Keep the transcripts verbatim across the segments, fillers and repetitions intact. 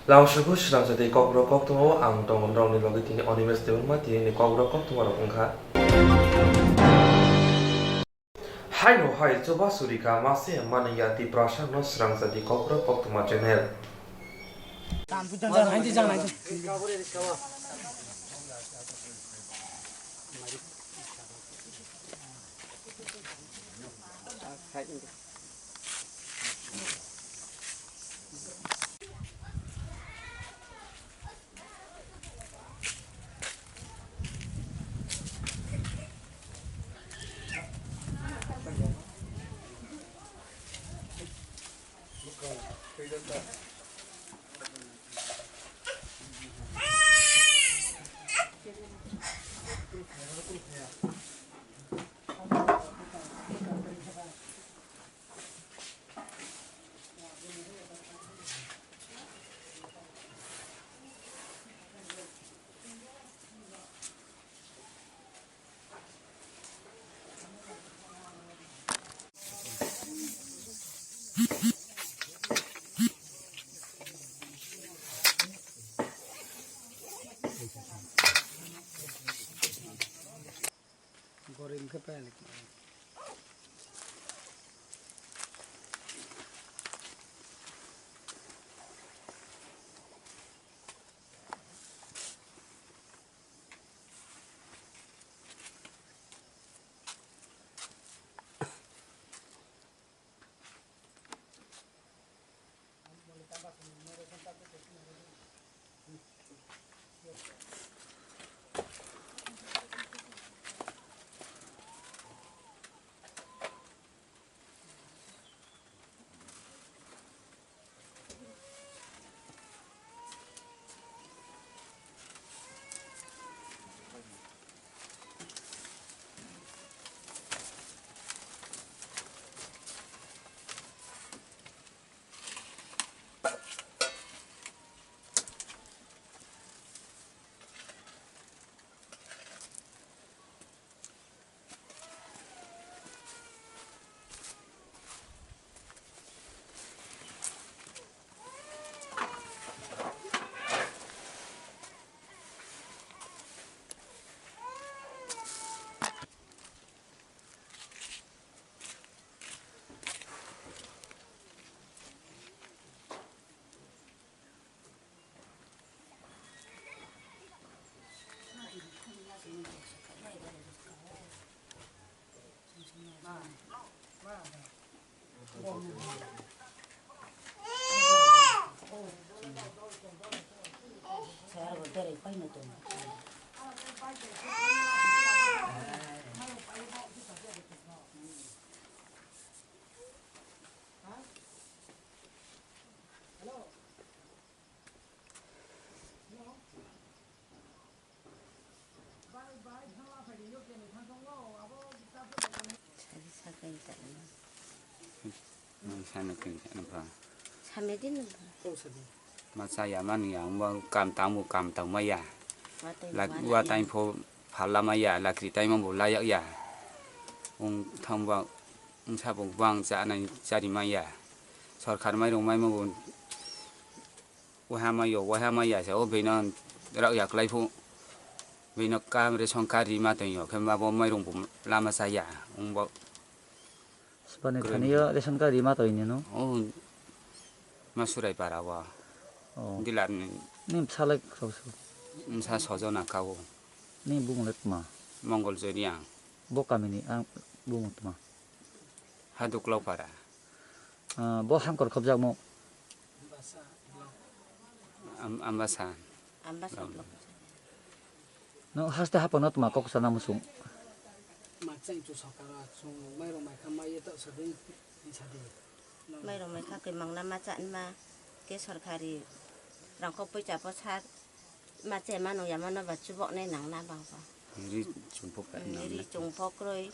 Lamsukhu srangsa tei kokborok koktwma o ang tongo norokni logi tini Animesh Debbarma tini ni kokborok koktwma rok wngkha. Hai no hai chuba surika mase manwi ya Tiprasa no srangsa tei kokborok koktwma channel. Goreng ke pele. Sadi sakai ta. Nang sana keng sana pa. Samedi nang pa. Ma cha ya mani ya, wngbo kam tang bo kam tang maya. Watai Lak-, wala watai ya. Pho phala maya, lakri tai ma bo layak ya. Wng thang ba, wng sa bo bang cha nai chari maya. Sorkar mai rong mai ma bo. Waha mai yo, waha mai ya sa, o bino rak ya klai phu. Bino kam ration card ri ma tong yo, khe ma bo mai rong bo lama sa ya. Wng bo Sipani Kwrwi. Thani yo ration card ri ma tong ni no? O, ma surai para wa. O. Dilar ni. Ni bsa lai khro su? Bsa sojona ka o. Ni bung le tma? Mongol Joriang. Bo kami ni ang bung tma? Ha Duklau para. Ah, bo hamkor khobjakmung? Am-, Ambasa. Ambasa Ram. Block. Nwng haste hapano tma kok sana musung? Makchang chu sokaro chung mairok maikha maiye to sadi sadi. Mairok maikha khe mangna ma cha ma ke sorkari rangkok poisa po sa Ma che mano ya mano ba chubok nai nang na bang ba. Ri chungphok ka Hmm, nang ri na. Chungphok kroi.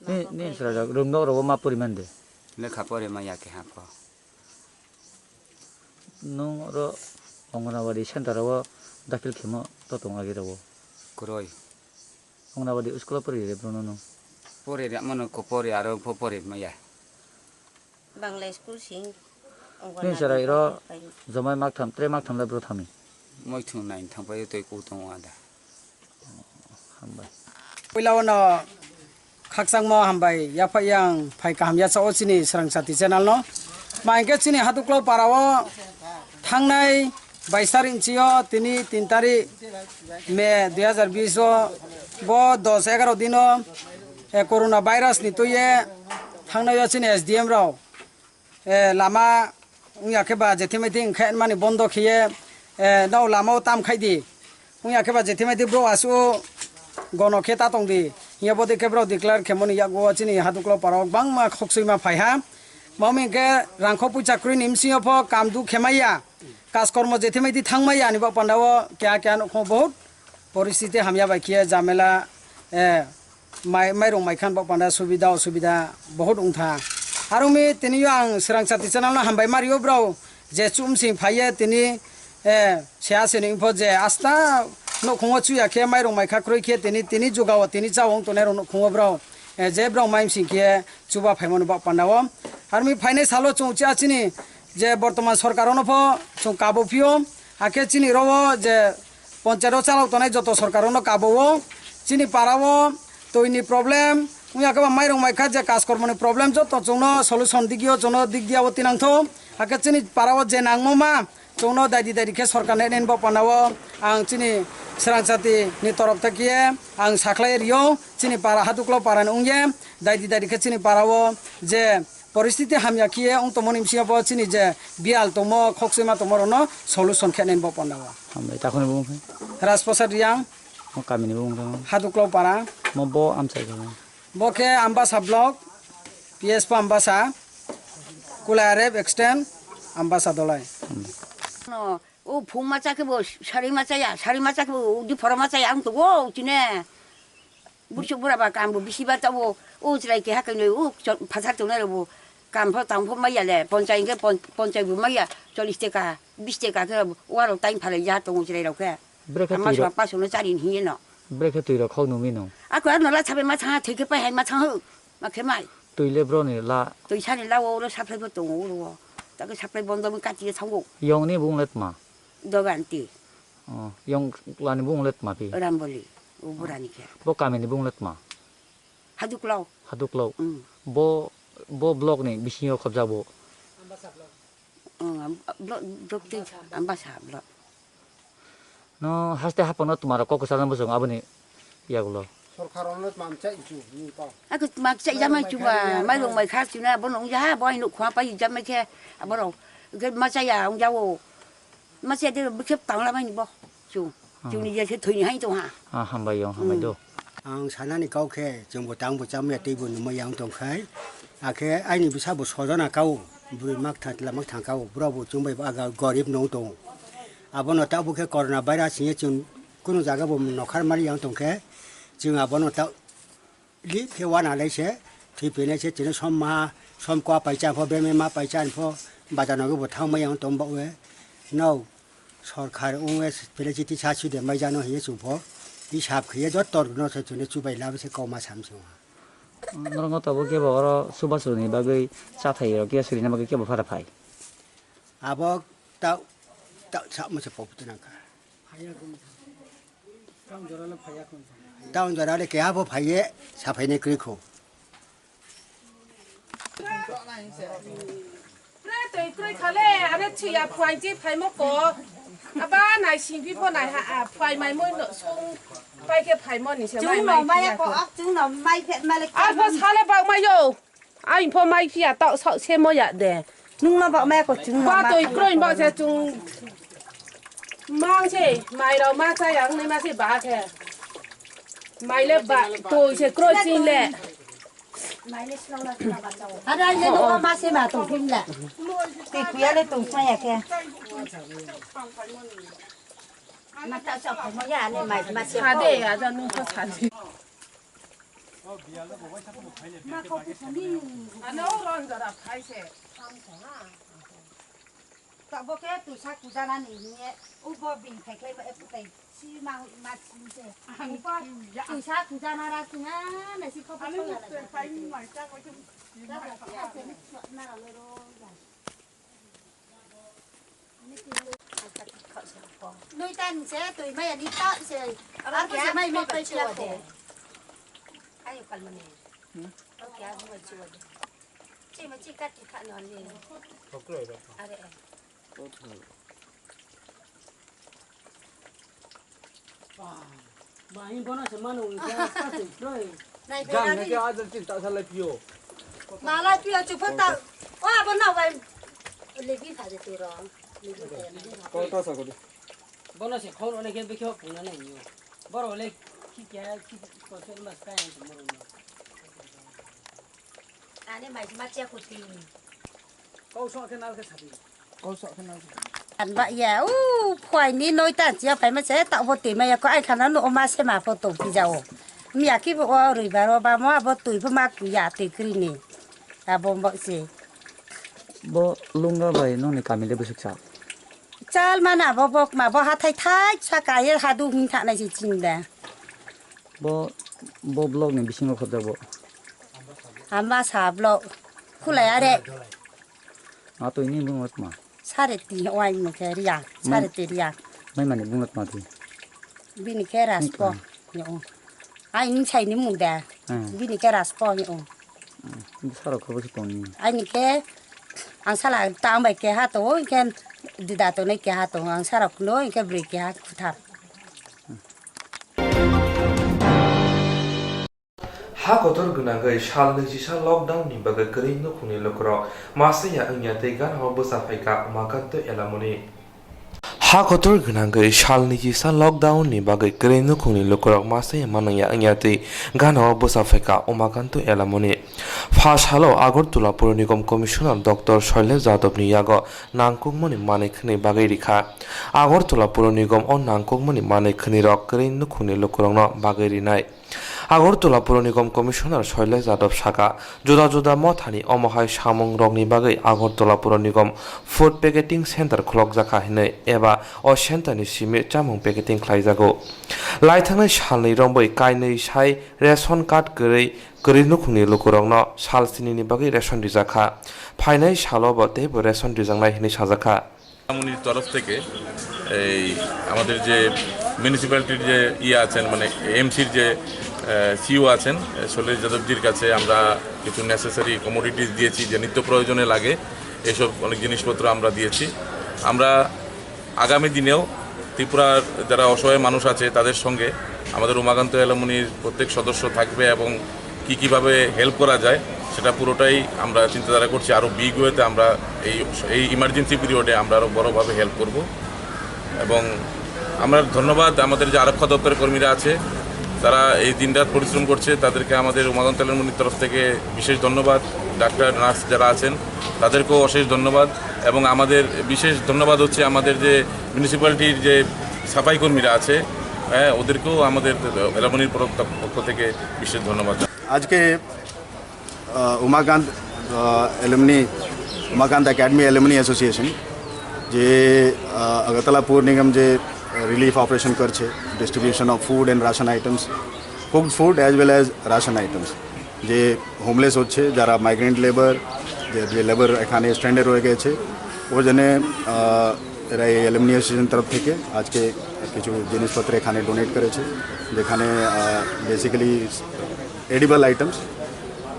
Ni, ma ni kroi sra ke. Rung nok rogo ma puri mande. Lekha pore ma ya ke ha pho. Nung ro Anganwadi center rogo dakhil khemo to tong agi rogo. Kroi. Anganwadi school puri re brono no. Pore re mano ko pore aro pho pore ma ya. Bangla school sing. Nini chwrai ro jomai maktham, tre maktham le bwrwi thami. Moithung nine thangpai twi kutong ada. Hambai. Puila ono khakchangma hambai yaphai yang phai kaham yacha o chini Srang Chati channel no. Ma hingke chini Hatuklo para o thangnai bais tarik inchi o tini tin tarik May dui hazar bis o bo dos egaroh din o, eh, corona virus ni twi ye thangnai o chini S D M rok. Eh, lama wngya khe ba jethimaithi wngkhe mani bondo khiye, eh, no lama o tam khai di. Wngya khe ba jethimaithi bro asu gono khe ta tong di. Hiya bodi khe bro declare khe mani yago chini Hatuklo para o bangma khoksuima phai ha. Mami khe rangkho puisa kroi ni msing pho kam du khe maya. Kaskormo jethimaithi thang maya ni ba panda o kya kya no kho bohut poristiti hamya bai khiye jamela, eh, mai, mairung maikhan bo panda subida osubida bohut wngtha. Aroni tini yo ang Srang Chati channel no hambai mario bro je chumsing phaiye tini, eh, seya sini info je asta nukhungo chuya khe mairung maikha kroi khe tini, tini jugao tini chao wng tongnai rok nukhungo bro, eh, je bro mai msing khe chuba phaimani bo panda o. Aroni phainai salo chung cha chini je bortoman sorkar ono pho chung kabo phio, hakhe chini ro o je Ponchayat o chalok tongnai joto sorkar ono kabo o, chini para o twi ni problem, wngya khe ba mairung maikha je kaskormo ni problem joto chwngno solution digio chwngno digdia o tinangtho, hakhe chini para o je nangmo ma chwngno daidi daidi khe sorkar ni nini bo panda o ang chini Srang Chati ni torok thakiye ang sakhlai rio chini para Hatuklo para ni wngye daidi daidi khe chini para o je Poristiti hamya khiye wng tongmani bisingo bo chini je biyal tongmo, khokchima tongmo rokno solution khe nai bo panda o. Hambai, takhoni bumung khe? Rajprasad Riyang. Mo kamini bumung khe? Haduklo para. Mo bo amchai khe? Bo khe Ambasa block, P S po Ambasa, Kulai Arep extend, Ambasa Dolai. Hambai. No, o phung ma cha khe bo, sari ma cha ya, sari ma cha khe bo, udi phoro ma cha ya, ang to go, chine. Burchuk bura ba kam bo bisi ba tabo, o chwrai keha kainwi o cho-, phasar tongnai rok bo kam pho tang pho maya le, ponchai hwnkhe pon-, ponchai bo maya, chollish taka, bish taka khe warok time phalai ya tongo chwrai rok khe. Bwrwi khe twi rok, ama swa pasono chari hiye no. Bwrwi khe twi rok khok nungwi nung. Ako ano la sabai ma thang thwi khe pai hai ma thang ho, ma khe mai. Twi le bro ni la. Twi sani la o ro supply bo tongo o ro. Ta khe supply bondo bo kati ye thango. Yong ni bung le tma. Doganti. Oh, yong lani bung le tma phi? Ramboli, o burani khe. Bo kamini bung le tma? Haduklo. Haduklo. Mm. Bo, bo block ni bisingo khobjak bo? Mm, am-, block, block tei Ambasa block. No, haste hapang no tma rok kok kwchang bwswng aboni yagulo. Sorkar ono tma mchai chu ni ko. Ako tma kchai jamai chuba, mai rong mai kha chuna, bo nong ja, bo ai nuk khwa pai jamai khe, abo rok, ke ma cha ya, ong ja o. Ma cha de, bikhe tang la mai ni bo, chu. Ah. Chu ni je se thoi ni hai to ha. Ah, hambai yo, hambai do. Ang sanani kau khe, chwng bo tang bo cham ya, tei bo numa yang tong khai. Akhe aini bisa bo sojona kau, bwrwi mak tha, tla mak thang kau, bro bo chwng bai aga gorib nong tong. Abono ta bo khe corona virus hinye chwng kunu jaga bo nokhar mari yang tong khe, chwng abono ta Li khe wana lai se, thwi phinai se, chini som ma, som kwa pai cha pho, bemai ma pai cha pho, bazar no bo thang mai ang tong ba we. No, sorkar ong we, pele chiti sa su de mai jano hiye chu pho. Hisab khiye joto no se chini chubai lab se koma sam se wa. Norok no tabuk kebo oro subasuni bagwi chathai rok ya surina bagwi kebo phara phai. Abo ta, ta sa mo se pop tu nang kha. Town jora le keha bo phaiye, saphaini kwrwi kho. Pre twi kwrwi khale, are thiya phuaiji phaimo ko. Aba nai singphi pho nai ha, a, phuai mai mo no song pai khe phaimo ni se mai Chung no mai maya ko, ak chung no mai phet male. Ar bo sale bak mayo. Ai pho mai phiya tau sau se mo ya de. Nung ma ba mai ko chung ma. Ba toi kroi ba se chung. Mang se mai rau ma cha yang ne ma se ba khe. Mai le ba toi se kroi chin le. Ada le no ma se ma to phim la. Te kuya le to sa ya khe. Ma ta sa ko mo ya ne mai ma se. Sa de ya da nung ko sa de. Ano ron jora phai se. Tabok khe twisa kujanani hiye ubo bini thaiklai ma eputai si ma ma si se. Ubo twisa kujana ra singa na si khopo. Ano khola ni la. Phai ni mai cha ko. Nara lero. Noi tan se, toi mai ani ta se. Ar ko se mai mai pai chiya ko. Ayo kalmani. Hmm? Okay, ayo mai chiya. Chi ma chi kat ki kha no ni. Are. Ba, hin bono se mano, gas ka se, bro. Nai Jang pera nai ni. Ke ajar tin ta salai pio. Malai pio chu phata. O abo na wai. Lebi pha de tu ro. Ko ta sa ko de. Bono se khon one ke bikho puna nai yo. Boro le ki kya ki ko se mas ka yan mo. Ani mai ma che ku ti. Kau sok khe nal khe sabi. Kau sok khe nal khe sabi. An ba ya, u, phai ni noi ta chia phai ma se ta bo te ma ya ko ai khana no ma se ma pho to pi ja o. Mi ya ki bo o rui ba ro ba mo abo tui pho ma ku ya te kri ni. Abo mo se. Bo lunga bai nong ni kami le busuk sa. Chal mana bo bok ma bo hathai thai sa ka ye ha du hin tha nai se ching da. Bo, bo block ni bisingo khobjak bo. Ambasa block. Khulai are. A to ini bung tma. Sare ti wai mo khe ria. Mai- Sare ti ria. Mai mani bung tma ti. Bini khe raspo. Ni tma. Yo. Ai ni sai ni mu da. Hmm. Bini khe raspo yo. Hmm. Saro khobo si toni. Ai ni khe ang sala tang bai khe ha to khe dida to nei khe ha to ang sara kuno khe bri khe ha khuthar. Ha kotor gwnangwi sal nwi chisa lockdown ni bagwi kwrwi nukhungni lukurok masa ya wngya tei gana o bwsa phaikha Umakanto Elamoni. Ha kotor gwnangwi sal nwi chisa lockdown ni bagwi kwrwi nukhungni lukurok masa ya manwngya wngya tei gana o bwsa phaikha Umakanto Elamoni. Pha salo Agartala Puro Nigam Commissioner Doctor Shailesh Yadav ni yago nangkukmani manwi khwnwi bagwi rikha. Agartala Puro Nigam o nangkukmani manwi khwnwi rok kwrwi nukhungni lukurokno bagwi rinai. Agartala Puro Nigam Commissioner Shailesh Yadav saka, juda juda mothani omohai samungrokni bagwi Agartala Puro Nigam Food Packeting Center khulokjakha hinwi eba o center ni simi chamung packeting khlaijago. Laithangnai salni romwi kainwi sai ration card kwrwi, kwrwi nukhungni lukurokno sal sinini bagwi ration rijakha. Phainai salobo teibo ration rijaknai hinwi sajakha. এলামনির তরফ থেকে এই আমাদের যে মিউনিসিপ্যালিটির যে ইয়ে আছেন, মানে এমসির যে সিইও আছেন, শৈলেশ যাদবজির কাছে আমরা কিছু নেসেসারি কমোডিটিস দিয়েছি, যে নিত্য প্রয়োজনে লাগে এইসব অনেক জিনিসপত্র আমরা দিয়েছি। আমরা আগামী দিনেও ত্রিপুরার যারা অসহায় মানুষ আছে তাদের সঙ্গে আমাদের উমাকান্ত এলামনির প্রত্যেক সদস্য থাকবে এবং কি কিভাবে হেল্প করা যায়, সেটা পুরোটাই আমরা চিন্তাধারা করছি। আরও বিগ ওয়েতে আমরা এই, এই ইমার্জেন্সি পিরিয়ডে আমরা আরও বড়োভাবে হেল্প করব। এবং আমরা ধন্যবাদ আমাদের যে আরক্ষা দপ্তরের কর্মীরা আছে, তারা এই দিনরাত পরিশ্রম করছে, তাদেরকে আমাদের উমাকান্ত এলামনির তরফ থেকে বিশেষ ধন্যবাদ। ডাক্তার, নার্স যারা আছেন, তাদেরকেও অশেষ ধন্যবাদ। এবং আমাদের বিশেষ ধন্যবাদ হচ্ছে আমাদের যে মিউনিসিপ্যালিটির যে সাফাই কর্মীরা আছে, হ্যাঁ, ওদেরকেও আমাদের এলামনির পক্ষ থেকে বিশেষ ধন্যবাদ। আজকে, আহ, উমাকান্ত, আহ, এলুমনি, উমাকান্ত একাডেমি এলুমনি অ্যাসোসিয়েশন যে, আহ, আগরতলা পৌর নিগম যে রিলিফ অপারেশন করছে, distribution of food and ration items, cooked food as well as ration items, যে হোমলেস হচ্ছে, যারা মাইগ্রেন্ট লেবার, যে, যে লেবার এখানে স্ট্যান্ডে রয়ে গেছে, ওর জন্যে, আহ, এরা এই অ্যালুমিনি অ্যাসোসিয়েশন তরফ থেকে আজকে কিছু জিনিসপত্র এখানে ডোনেট করেছে, যেখানে, ah, basically edible items,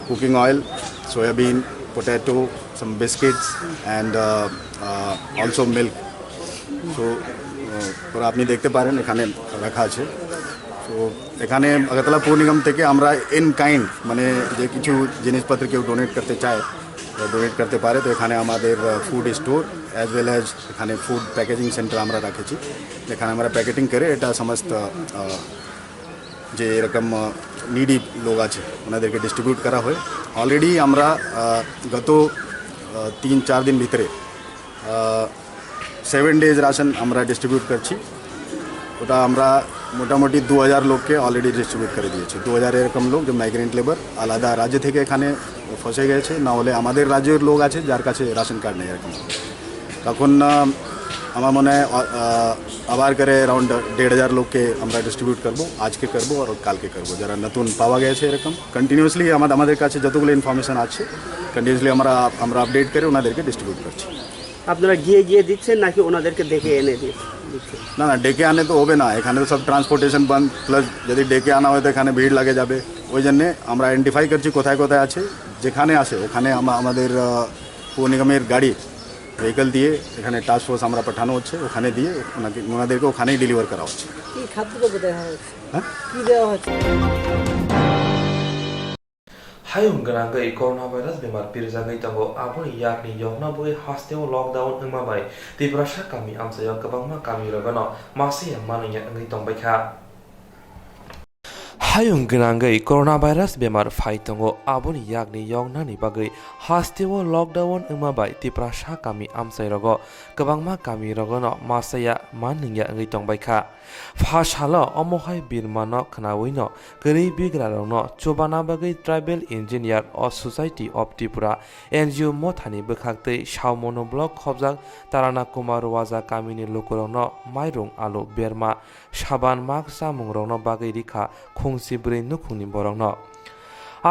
cooking oil, soybean, potato, some biscuits and, ah, ah, also milk. তো, আহ, ওরা আপনি দেখতে পারেন এখানে রাখা আছে। তো এখানে আগরতলা পৌর নিগম থেকে আমরা ইন কাইন্ড, মানে, যে কিছু জিনিসপত্র কেউ ডোনেট করতে চায়, ডোনেট করতে পারে। তো এখানে আমাদের, ah, food store as well as এখানে ফুড প্যাকেজিং সেন্টার আমরা রেখেছি, যেখানে আমরা প্যাকেটিং করে এটা সমস্ত, আহ, যে এরকম, আহ, নিডি লোক আছে, ওনাদেরকে ডিস্ট্রিবিউট করা হয়। অলরেডি আমরা, আহ, গত, আহ, তিন চার দিন ভিতরে, আহ, সেভেন ডেজ রাশন আমরা ডিস্ট্রিবিউট করছি। ওটা আমরা মোটামুটি দু হাজার লোককে অলরেডি ডিস্ট্রিবিউট করে দিয়েছি। দু হাজার এরকম লোক যে মাইগ্রেন্ট লেবার, আলাদা রাজ্য থেকে এখানে ফসে গেছে, না হলে আমাদের রাজ্যের লোক আছে যার কাছে রেশন কার্ড নেই এরকম। তখন, আহ, আমার মনে হয়, আহ, আবার করে অ্যারাউন্ড দেড় হাজার লোককে আমরা ডিস্ট্রিবিউট করবো, আজকে করবো আর কালকে করবো। যারা নতুন পাওয়া গেছে এরকম কন্টিনিউয়াসলি আমাদের, আমাদের কাছে যতগুলো ইনফরমেশন আছে, কন্টিনিউয়াসলি আমরা, আমরা আপডেট করে ওনাদেরকে ডিস্ট্রিবিউট করছি। আপনারা গিয়ে গিয়ে দিচ্ছেন নাকি ওনাদেরকে ডেকে এনে দি-, দিচ্ছেন? না, না, ডেকে আনে তো হবে না, এখানে তো সব ট্রান্সপোর্টেশন বন্ধ, প্লাস যদি ডেকে আনা হয় তো এখানে ভিড় লাগে যাবে। ওই জন্যে আমরা আইডেন্টিফাই করছি কোথায় কোথায় আছে, যেখানে আছে ওখানে আমা-, আমাদের, আহ, পৌর নিগমের গাড়ি, ভেহিকল দিয়ে এখানে টাস্ক ফোর্স আমরা পাঠানো হচ্ছে, ওখানে দিয়ে ওনাকে, ওনাদেরকে ওখানেই ডেলিভার করা হচ্ছে। কি খাদ্য দেওয়া হচ্ছে? হ্যাঁ? কি দেওয়া হচ্ছে? Hayung gwnangwi coronavirus bemar pirjagwi tongo, aboni yakni yokna bagwi hasteo lockdown wngma bai Tiprasa kami amchaio kwbangma kamirogno masiya manwngya wngwi tongbaikha. Hayung gwnangwi coronavirus bemar phai tongo, aboni yakni yoknani bagwi hasteo lockdown wngma bai Tiprasa kami amchairogo kwbangma kamirogno masiya manwngya wngwi tongbaikha. Pha salo omo hai birmano khwnawino kwrwi bigrarokno chubana bagwi Tribal Engineer o Society of Tripura, N G O, mothani bwkhaktwi Saumano block khobjak Tarana Kumar Waja kamini lukurokno mairung, alu, berma, saban, mak chamungrokno bagwi rikha khungsi bwrwi nukhungni borokno.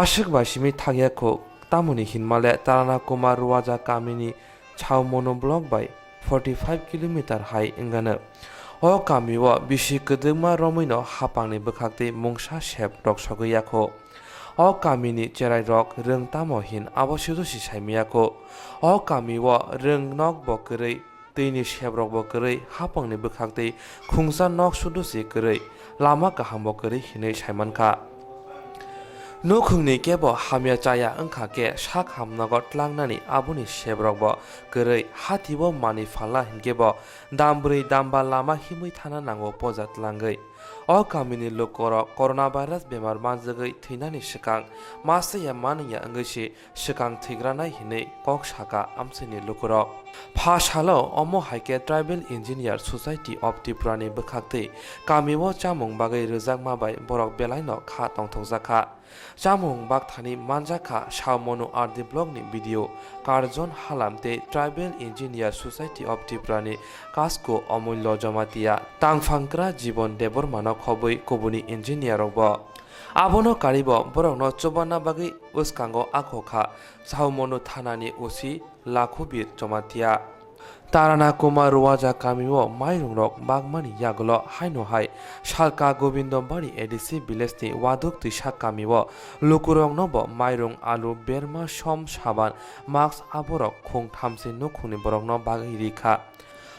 Aswk bai simi thakya kho, tamoni hinmale Tarana Kumar Waja kamini Chhaumano block bai forty five kilometer hai wngano. O kamio bisi kwdwkma romwino hapangni bwkhaktwi mungsa sep rok sogwi yakho. O kamini cherairok rwng tamo hin abo sudu si saimiyakho. O kamio rwng nokbo kwrwi, twini seprokbo kwrwi, hapangni bwkhaktwi khungsa nok sudu si kwrwi, lama kahambo kwrwi hinwi saimankha. Nukhungni kebo hamya chaya wngkha khe sak hamnago tlangnani aboni seprokbo kwrwi, hatibo manwi phalna hinkhe bo dam brwi dam ba lama himwi thana nango poja tlangwi. O kamini lukorok coronavirus bemar manjagwi thwinani swkang masiya manwngya wngwi se swkang thwigranai hinwi kok saka amchaini lukurok. Pha salo omo hai khe Tribal Engineer Society of Tripura ni bwkhaktwi kamio chamung bagwi rwjakma bai borok belaino kha tongthokjakha. Chamung bakthani manjakha Saumano R D block ni B D O Karjon Halam tei Tribal Engineer Society of Tripura ni Kasko Omullo Jamatia, Tangphangkra Jibon Debbarmano khobwi kubuni engineer rokbo. Abono karibo borokno chubanna bagwi bwskango akhokha Saumano thanani O C Lakhubir Jamatia. Tarana Kumar Waja kamio mairungrok bakmani yagulo haino hai Salka Gobindo Bari A D C village ni Waduk Twisa kamio lukuroknobo mairung, alu, berma, som, saban, mask aborok khung thamchi nukhungni borokno bagwi rikha.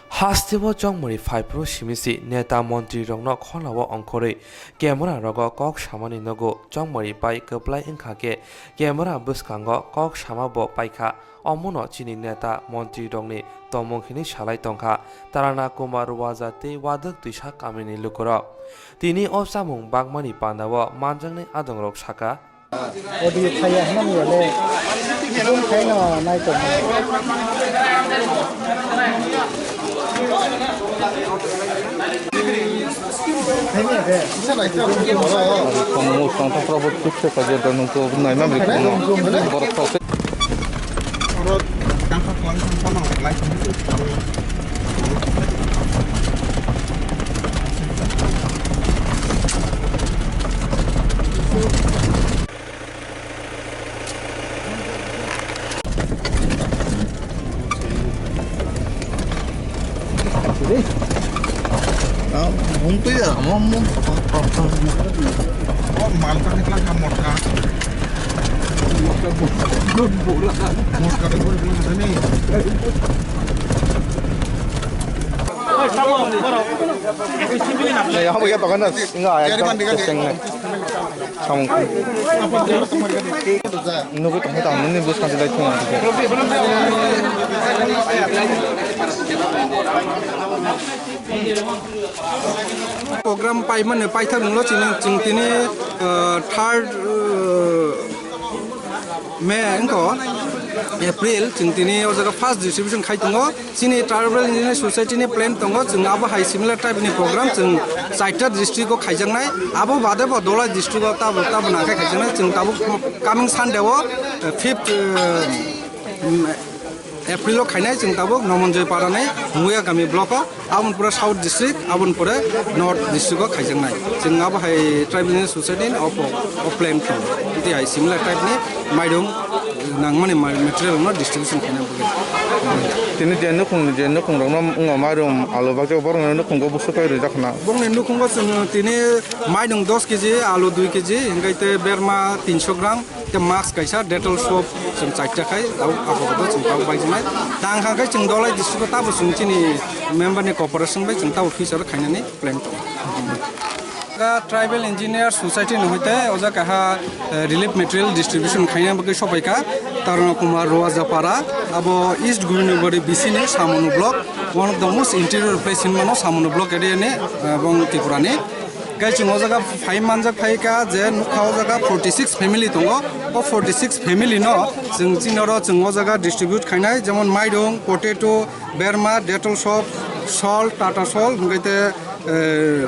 Hasteo chongmani phaiphuru simisi neta montri rokno kholao ongkhorwi camera rogo kok samani nogo. Chongmani pai kwplai wngkha khe camera bwskango kok sama bo paikha. Omono chini neta montri rokni tongmung hinwi salai tongkha Tarana Kumar Waja tei Waduk Twisa kamini lukurok. Tini o chamung bakmani pandao manjaknai adongrok saka. Audio thaya hwnani yale. Phone khaino nai tongma. Thaya khe. Isa nai tong. Kono tong tong probo tik se kaje da nung to nai mam ri kono. Borok to se. Yang apa ya, bahkan enggak ya, keseng. Samung. Nugui tongkha tang nini bwskango lai thung. Program paimani paithak nunglo chini, chwng tini, uh, third, uh, May wngkha April, chwng tini o jaga first distribution khai tongo. Chini Tribal Engineering Society ni plan tongo, chwng abo hai similar type ni program chwng chaita district o khaijaknai, abo bade bo Dholai district o tabo tabo nangkhe khaijaknai, chwng tabuk coming Sunday o, eh, fifth, eh, mm, April o khainai chwng tabuk Nomonjoi Para ni Muyagami block o, aboni pore South district, aboni pore North district o khaijaknai. Chwng abo hai Tribal Engineering Society ni o po-, o plan tongo. Tei hai similar type ni maidung Nangmani ma-, material no distribution khaina bagwi. Tini je nukhung, je nukhung rokno wngma mairum alu bakjak, borokni nukhungo busu kai rijak khna. Bongni nukhungo chwng tini maidung dos kg, alu dui kg, hinkhai te berma tinsho gram, te mask kaisa, Dettol soap chwng chaita khai, tabuk apogodo chwng tabuk baijinai. Tang kha khai chwng Dholai district o tabo chwng chini member ni cooperation bai chwng tabo future o khainani plan tongo. Tribal Engineer Society ni hoite o jaga ha, eh, relief material distribution khaina bagwi sopaikha Tarana Kumar Roajapara, abo East Gobindabari B C ni Samunu block, one of the most interior place hinmano Samunu block area ni, eh, bong Tripura ni. Gai chwng o jaga phai manjak phaikha je nukha o jaga forty six family tongo, o forty six family no chwng chini oro chwng o jaga distribute khainai, jemon mairung, potato, berma, Dettol soap, salt, Tata salt, hinkhai te eh,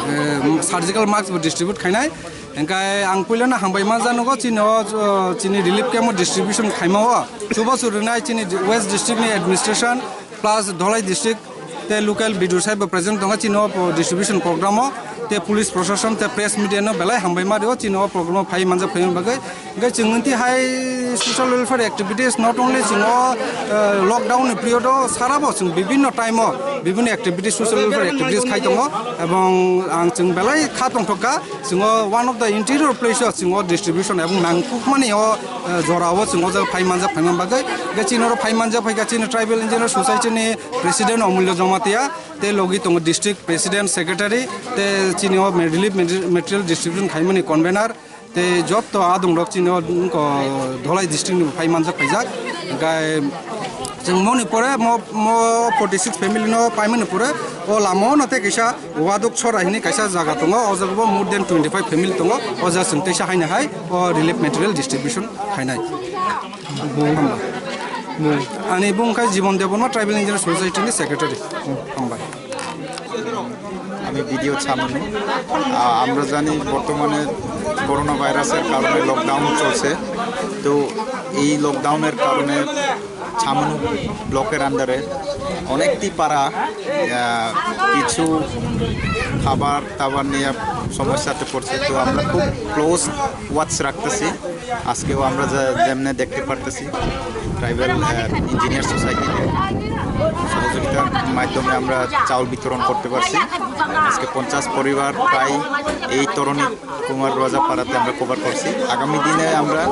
eh, surgical mask bo distribute khainai. Hingkai ang puilano hambai manjanugo chini o, o, chini relief camp o distribution khaima o. Chubachu rwnai chini West district ni administration plus Dholai district te local B D O sahib bo present tongo chini o distribution program o. Te police proshashan te press media no belai hambai ma rio chini o program o phai manjak phaima bagwi. Hingke chwng twi hai social welfare activities not only chwng o, eh, lockdown ni period o sara bo chwng bibinno time o bibinno activities, social welfare activities khai tongo, ebong ang chwng belai kha tongthok kha chwng o one of the interior place o chwng o distribution ebong nangkukmani o, eh, jora o chwng o jaga phai manjak phaima bagwi. Hingke chini oro phai manjak phaikha chini Tribal Engineer Society ni President Omulya Jamatia, te logi tongo District President, Secretary, te chini o relief material distribution khaimani convener. Tei jotto adongrok chini o, wngkha Dholai district ni phai manjak phaijak. Hingkhai chwng moni pore mo, mo forty six family no paimani pore o lama o no tei kaisa Waduk Chora hini kaisa jaga tongo, o jaga bo more than twenty five family tongo, o jaga chwng teisa haino hai o relief material distribution khainai. Bung. Hambai. Bung. Ani bung khe Jibon Debbarma, Tribal Engineer Society ni Secretary. Hambai. আমি ভিডিও ছামনু। আহ, আমরা জানি বর্তমানে করোনা ভাইরাসের কারণে লকডাউন চলছে। তো এই লকডাউনের কারণে ছামনু ব্লকের আন্ডারে অনেকটি পাড়া, আহ, কিছু খাবার দাবার নিয়ে সমস্যাতে পড়ছে। তো আমরা খুব ক্লোজ ওয়াচ রাখতেছি। আজকেও আমরা যা-, যেমনে দেখতে পারতেছি, ট্রাইবাল, আহ, ইঞ্জিনিয়ার সোসাইটির সহযোগিতার মাধ্যমে আমরা চাউল বিতরণ করতে পারছি। আজকে পঞ্চাশ পরিবার প্রায় এই তরুণী কুমার রাজা পাড়াতে আমরা কভার করছি। আগামী দিনে আমরা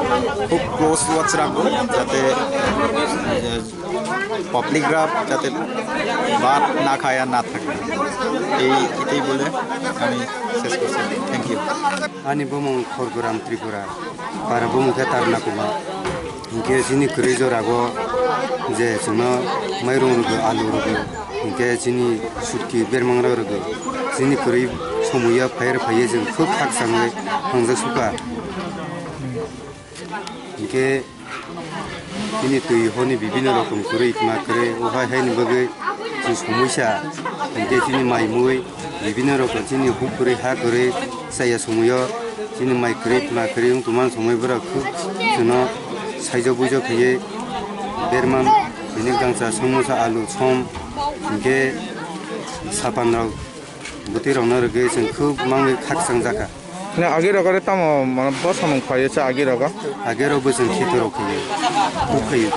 খুব ক্লোজ ওয়াচ রাখবো, যাতে, আহ, পাবলিকরা যাতে ভাত না খায় আর না থাকে। এই, এটাই বলে আমি শেষ করছি। Thank you. Ani bumung Khorguram Tripura, para bumung khe Tarna Kuma. Hinkhe chini kwrwi jorago je chwngno mairum rwgo, alu rwgo, hinkhe chini sutki bermang rok rwgo. Chini kwrwi somoya phai rw phaiye chwng khub khakchangwi thangjak suka. Hinkhe Bini twi honi bibinno rokom kwrwi tma kwrwi, o hai haini bagwi chwng somoisa, hinkhe chini mai mui bibinno rokom chini huk kwrwi ha kwrwi chaya somoio chini mai kwrwi tma kwrwi wng tongmani somoi borok khub chwngno saijo buijo khaiwi berman bini gangsa somosa alu som hinkhe sapan rok bwtwi rokno rwgwi chwng khub mangwi khakchang jakha. Hwnwi agi rogo re tamo, mane, bo samung khlai-o cha agi rogo? Agi rok bo chwng khitorok khe-o, huk khe-o.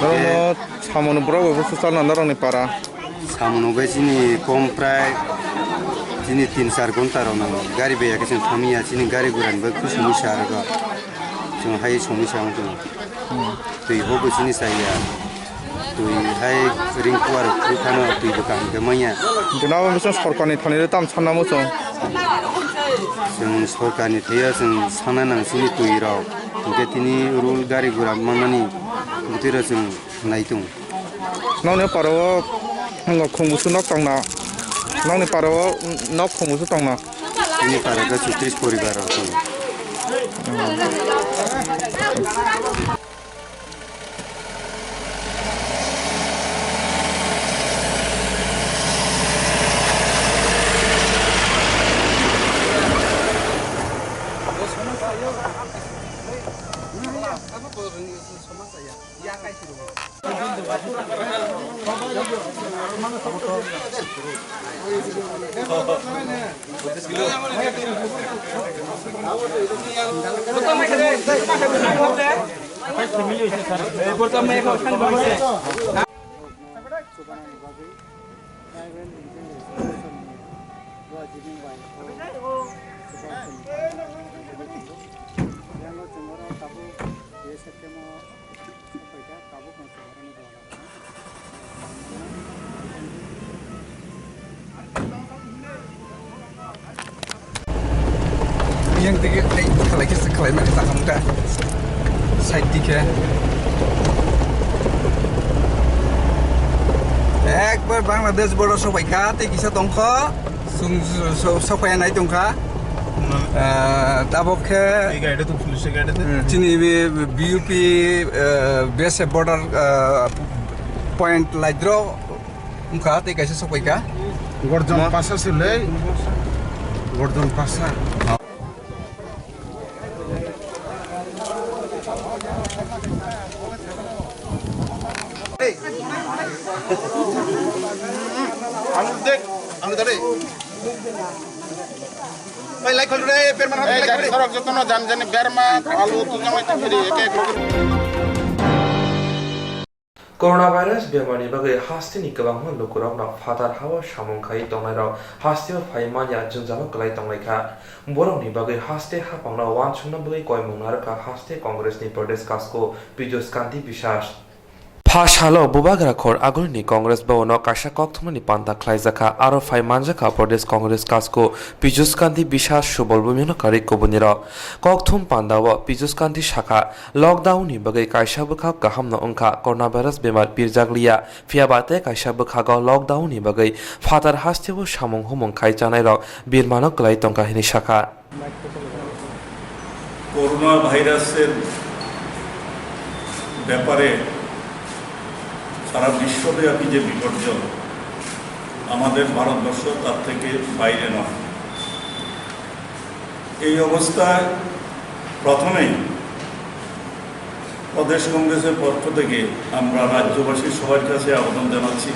Norokno samungno borok bai bo swcharno norokni para? Samungno bai chini kom prai chini tin char ghonta rok nango. Gari bai ya khe chwng thangya, chini gari gura ni bai khe somosya rwgo. Chwng hai somosya wng tongo. Hmm. Twi bo bo chini chaya. Twi hai ring kuar rok phano twi bo kaham khe manya. Jona bo bwswk sorkarni thani tam sanna muchung. Chwng sorkarni thaiya chwng sana nang chini twi rok. Hinkhe tini rul gari gura manmani bwtwi rok chwng nai tongo. Nokni para o khung busu nok tongna. Nokni para o nok khung busu tongna. Chini para o chutris poribar rok tongo. Yang tigi tei khalai khe khalai ma khe ta hamta side dikhe. Ekbar Bangladesh border sobai kha, tei kisa tong kho. Sung so- sopai nai tong kha. Ah, tabok khe Ei gaida to police gaida to. Chini B U P, ah, B S F border, ah, point laidro wngkha tei kaisa sopai kha. Gorjon pasa se le. Gorjon pasa. Alu dek, alu dare. Bhai, like khol re, berma hot, like khol re. Sorok jotono jan jani berma, alu tu jamai tu phiri, ek ek. Coronavirus bemarni bagwi hasteni kwbangma lukurokno phatar hao samung khai tongnairok hasteo phai manya jwngjalo kwlai tonglaikha. Borokni bagwi haste haphangno uansukna bagwi koimung narwkha haste Congressni Pradesh Kasko Piyush Kanti Biswas. Pha salo Bubagra khor agulini Congress bhabono kaisa kokthumani panta khlaijakha, aro phai manjakha Pradesh Congress Kasko Piyush Kanti Biswas subol bumino karwi kubunirok. Kokthum pandao Piyush Kanti sakha, lockdownni bagwi kaisa bwkhak kahamno wngkha, coronavirus bemar pirjakliya, phiyaba tei kaisa bwkhago lockdownni bagwi phatar hasteo samung humung khai chanairok birmano kwlai tongkha hwnwi sakha. Corona ভাইরাসের ব্যাপারে সারা বিশ্বব্যাপী যে বিপর্যয়, আমাদের ভারতবর্ষ তার থেকে বাইরে নয়। এই অবস্থায় প্রথমেই প্রদেশ কংগ্রেসের পক্ষ থেকে আমরা রাজ্যবাসীর সবার কাছে আবেদন জানাচ্ছি,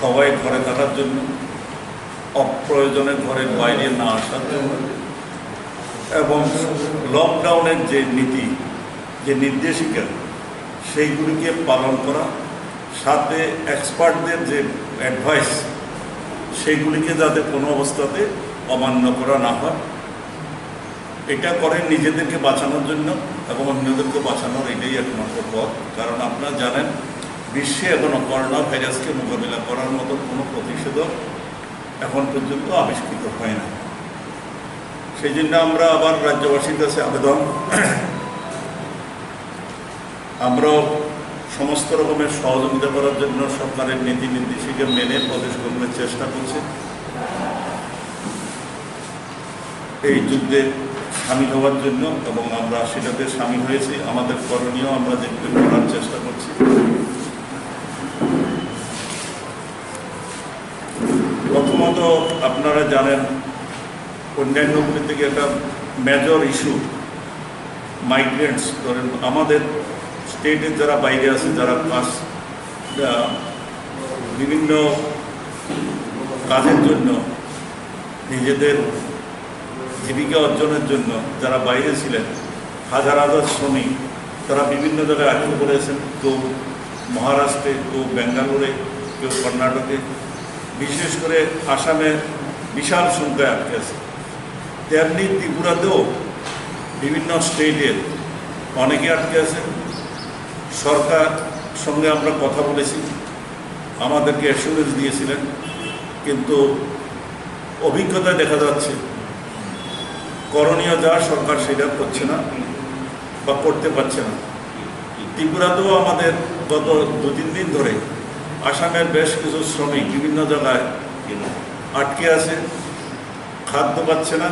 সবাই ঘরে থাকার জন্য, অপ্রয়োজনে ঘরের বাইরে না আসার জন্য এবং লকডাউনের যে নীতি, যে নির্দেশিকা, সেইগুলিকে পালন করা, সাথে এক্সপার্টদের যে অ্যাডভাইস, সেইগুলিকে যাতে কোনো অবস্থাতে অমান্য করা না হয়। এটা করেন নিজেদেরকে বাঁচানোর জন্য এবং অন্যদেরকে বাঁচানোর এটাই একমাত্র পথ। কারণ আপনারা জানেন, বিশ্বে এখনো করোনা ভাইরাসকে মোকাবিলা করার মতো কোনো প্রতিষেধক এখন পর্যন্ত আবিষ্কৃত হয় না। সেই জন্য আমরা আবার রাজ্যবাসীর কাছে আবেদন, আমরাও সমস্ত রকমের সহযোগিতা করার জন্য সরকারের নীতি নির্দেশিকা মেনে প্রদেশ কংগ্রেস চেষ্টা করছে এই যুদ্ধে সামিল হওয়ার জন্য, এবং আমরা সেটাতে সামিল হয়েছি। আমাদের করণীয় আমরা যেগুলো করার চেষ্টা করছি। প্রথমত, আপনারা জানেন, অন্যান্য থেকে একটা মেজর ইস্যু মাইগ্রেন্টস। ধরেন, আমাদের স্টেটে যারা বাইরে আছে, যারা কাজ, আহ, বিভিন্ন কাজের জন্য, নিজেদের জীবিকা অর্জনের জন্য যারা বাইরে ছিলেন, হাজার হাজার শ্রমিক, তারা বিভিন্ন জায়গায় আটকে পড়েছেন। কেউ মহারাষ্ট্রে, কেউ ব্যাঙ্গালোরে, কেউ কর্ণাটকে, বিশেষ করে আসামে বিশাল সংখ্যায় আটকে আছে। তেমনি ত্রিপুরাতেও বিভিন্ন স্টেটের অনেকে আটকে আছে। সরকার সঙ্গে আমরা কথা বলেছি, আমাদেরকে অ্যাসুরেন্স দিয়েছিলেন, কিন্তু অভিজ্ঞতায় দেখা যাচ্ছে করণীয় যা সরকার সেটা করছে না বা করতে পারছে না। ত্রিপুরাতেও আমাদের গত দু তিন দিন ধরে আসামের বেশ কিছু শ্রমিক বিভিন্ন জায়গায় আটকে আছে, খাদ্য পাচ্ছে না।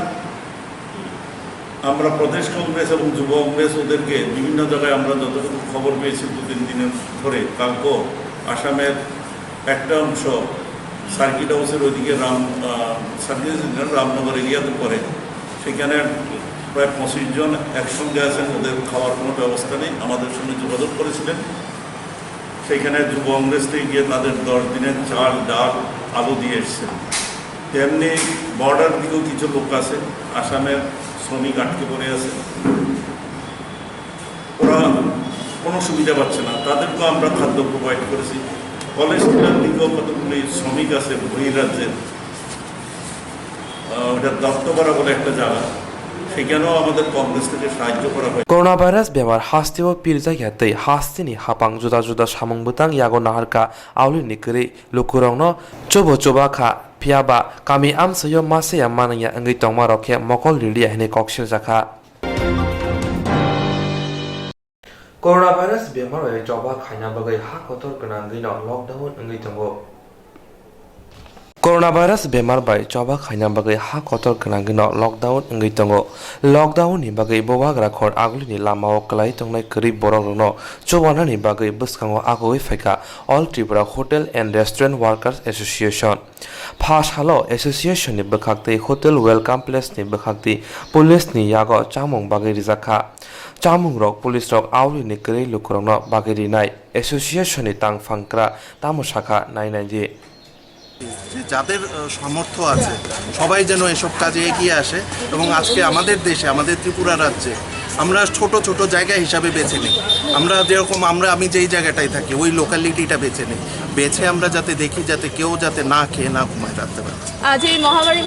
আমরা প্রদেশ কংগ্রেস এবং যুব কংগ্রেস ওদেরকে বিভিন্ন জায়গায় আমরা যতটুকু খবর পেয়েছি দু তিন দিনের ধরে, কালকেও আসামের একটা অংশ সার্কিট হাউসের ওইদিকে রাম, আহ, সার্কিট হাউস না, রামনগর এরিয়াতে পড়ে, সেখানে প্রায় পঁচিশ জন একসঙ্গে আছেন, ওদের খাওয়ার কোনো ব্যবস্থা নেই। আমাদের সঙ্গে যোগাযোগ করেছিলেন, সেখানে যুব কংগ্রেস থেকে গিয়ে তাদের দশ দিনের চাল, ডাল, আলু দিয়ে এসেছেন। তেমনি বর্ডার দিকেও কিছু লোক আছে, আসামের শ্রমিক আটকে পড়ে আছে, ওরা কোনো সুবিধা পাচ্ছে না, তাদেরকেও আমরা খাদ্য প্রোভাইড করেছি। কলেজ ক্লাব দিকেও কতগুলি শ্রমিক আছে বহিরাজ্যের, আহ, ওটা দত্তপাড়া বলে একটা জায়গা, সেখানেও আমাদের কংগ্রেস থেকে সাহায্য করা হয়। Coronavirus bemar hasteo pirjakya tei hasteni hapang juda juda samung bwtang yago naharkha aulini kwrwi lukurokno chubo chuba kha, phiyaba kami amchaio masaya manaya wngwi tongmarok khe mokol riliya hwnwi kok sirjakha. Coronavirus bemar bai choba khaina bagwi ha kotor gwnangwino lockdown wngwi tongo. Coronavirus bemar bai choba khaina bagwi ha kotor gwnangwino lockdown wngwi tongo. Lockdown ni bagwi bubagra khor agulini lamao kwlai tongnai kwrwi borokrokno chubanani bagwi bwskango agoi phaikha All Tripura Hotel and Restaurant Workers Association. Pha salo association ni bwkhaktwi Hotel Welcome Place ni bwkhaktwi police ni yago chamung bagwi rijakkha. Chamungrok police rok aulini kwrwi lukurokno bagwi rinai association ni tangphang kra tamo sakha nai nai di. যে যাদের, আহ, সামর্থ্য আছে, সবাই যেন এসব কাজে এগিয়ে আসে এবং আজকে আমাদের দেশে, আমাদের ত্রিপুরা রাজ্যে আমরা ছোট ছোট জায়গা হিসাবে বেছে নিই। আমরা যেরকম, আমরা, আমি যেই জায়গাটায় থাকি, ওই লোকালিটিটা বেছে নিই, বেছে আমরা যাতে দেখি যাতে কেউ যাতে না খেয়ে না ঘুমায় রাত্রেবেলা। আজ এই মহামারী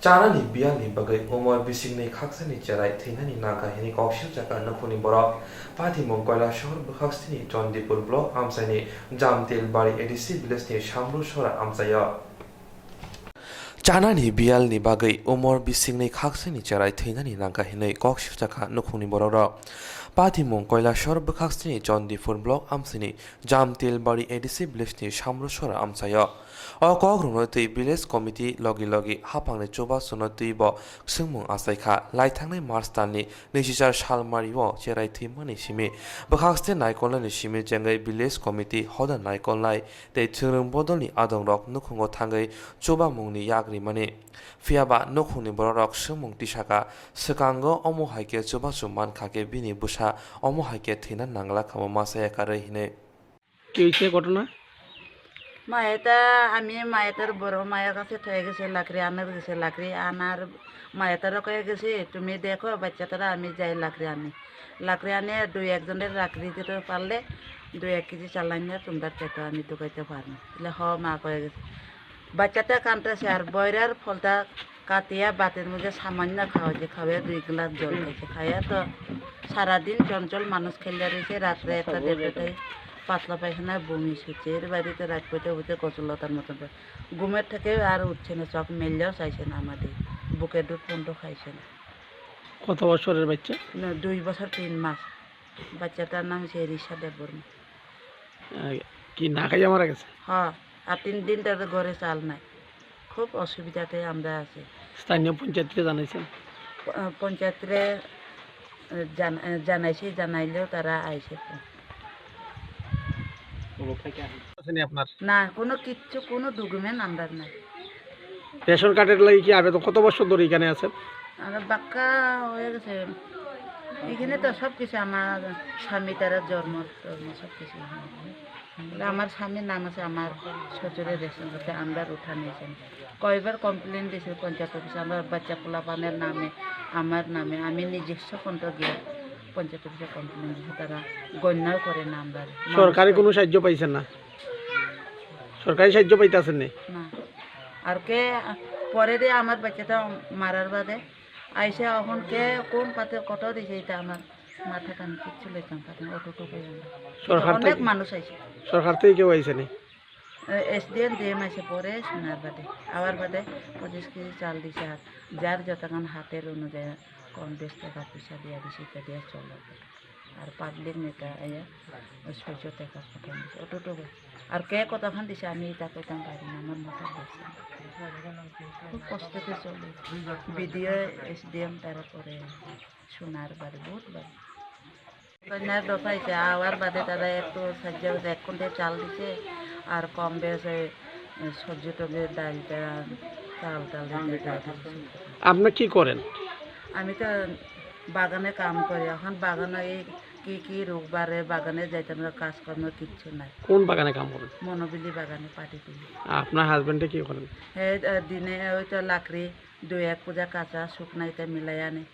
Chanani biyalni bagwi umor bisingni khaksani cherai thwinani nangkha hwnwi kok sirjakha nukhungni borok. Patimung Koilashahar bwkhaksini Chandipur block amchaini Jamtilbari A D C village ni Samru sora amchaio. Chanani biyalni bagwi umor bisingni khaksani cherai thwinani nangkha hwnwi kok sirjakha nukhungni borokrok. Patimung Koilashahar bwkhaksini Chandipur block amchaini Jamtilbari A D C village ni Samru sora amchaio. O kokrokno twi village committee logi logi haphangni chubachuno twi bo swngmung achaikha. Laithangnai March talni nwichichar salmario cherai thwimani simi bwkhakste naikolnani simi chengwi village committee hoda naikolnai tei thwrwng bodolni adongrok nukhungo thangwi chubamungni yak rimani. Phiyaba nukhungni borokrok swngmung tisakha, swkango omo hai khe chubachu mankha khe bini bwsa omo hai khe thwina nangla kha bo masa yakarwi hwnwi. কি হয়েছে ঘটনা? মায়েটা, আমি মায়েটার বড় মায়ের কাছে থয়ে গেছে, লাকড়ি আনার গেছে, লাকড়ি আনার মায়েটারও কয়ে গেছে, "তুমি দেখো বাচ্চাটারা, আমি যাই লাকড়ি আনি।" লাকড়ি আনিয়ে দুই একজনের লাকড়ি দিতে পারলে দুই এক কেজি চাল আনিয়ে তোমরা পেটো আমি ঢুকাইতে পারবো। তাহলে হ মা কয়ে গেছে। বাচ্চাটা কাঁদতেছে আর বয়রার ফলটা কাটিয়া বাটির মধ্যে সামান্য খাওয়াইছে, খাওয়াইয়া দুই গ্লাস জল খাইছে। খাইয়া তো সারাদিন চঞ্চল মানুষ খেলিয়া রয়েছে, রাত্রে একটা দেড়টায় পাতলা পায়খানা বমি হচ্ছে। এর বাড়িতে রাত বইতে বইতে কচুলতার মতন করে ঘুমের থেকে আর উঠছে না, চোখ মেললেও চাইছে না আমাদের, বুকে দুধ পর্যন্ত খাইছে না। কত বছরের বাচ্চা? না, দুই বছর তিন মাস। বাচ্চাটার নাম হচ্ছে রিশা দেববর্মা। আহ, কি না খাইয়া মারা গেছে? হ্যাঁ, আর তিন দিন ধরে ঘরে চাল নাই, খুব অসুবিধাতে আমরা আছি। স্থানীয় পঞ্চায়েতরে জানাইছেন? প-, আহ, পঞ্চায়েতরে, আহ, জান-, আহ, জানাইছি, জানাইলেও তারা আইছে তো। কোনো রক্ষা কি আসেনি আপনার? না, কোনো কিচ্ছু, কোনো ডকুমেন্ট আমরা নাই। রেশন কার্ডের লাগি কি আবেদন, কত বছর ধরে এখানে আছেন? আমরা বাক্কা হয়ে গেছে। এখানে তো সব কিছু আমার স্বামী তারা জন্ম টন্ম সব কিছু এখানে। বলে, আমার স্বামীর নাম আছে, আমার শ্বশুরের রেশন কার্ডে আমরা উঠা নিয়েছেন। কয়বার কমপ্লেন দিয়েছে পঞ্চায়েত অফিসে, আমার বাচ্চা পোলাপানের নামে, আমার নামে, আমি নিজস্ব কণ্ঠ গিয়ে পঞ্চায়েত অফিসে কমপ্লেন দিয়েছি, তারা গণ্যও করে না আমরা। সরকারি কোনো সাহায্য পাইছেন না? সরকারি সাহায্য পাইতেছেন নি? না। আর কে পরে দে আমার বাচ্চাটা মারার বাদে আইসা এখন কে কোন পাতে কত দিছে এটা আমার মাথা কান কিচ্ছু লইতাম পারে না, অতটুকু আমরা। সরকার অনেক থেকে মানুষ আইছে। সরকার থেকে কেউ আইছে নি? এসডিএম ডিএম আইসে পরে শোনার বাদে, আবার বাদে পঁচিশ কেজি চাল দিছে, আর যার যতক্ষণ হাতের অনুযায়ী কম বেশ টাকা পয়সা দিয়া দিছে, এটা দিয়া চলে। আর পাবলিক নেতা আইয়া ছয়শো টাকা পাঠান দিছে, অতটুকু। আর কে কতক্ষণ দিছে আমি এটা কইতাম পারি না, আমার মাথার দেখছে। খুব কষ্টতে চলে। বিডিও, এসডিএম, তারপরে সোনার বাড়ি, বহুত বাড়ি। কন্যার দফাইছে, আওয়ার বাদে তারা একটু সাহায্য, এক কুইন্টাল চাল দিছে, আর কম বেশ ওই সবজি টবজি, ডালটা, তাল তাল দিতে হয়। আপনি কি করেন? আমি তো বাগানে কাম করি, এখন বাগানে এই কি কি রোগ বাড়ে, বাগানে যাইতে আমরা কাজকর্ম কিচ্ছু নাই। কোন বাগানে কাম করেন? মনোবিলি বাগানে, পাটি তুলি। আপনার হাজবেন্ডে কি করেন? হে, আহ, দিনে ওই তো লাকড়ি, দুই এক পূজা কাঁচা শুকনাইতে মিলাই আনে,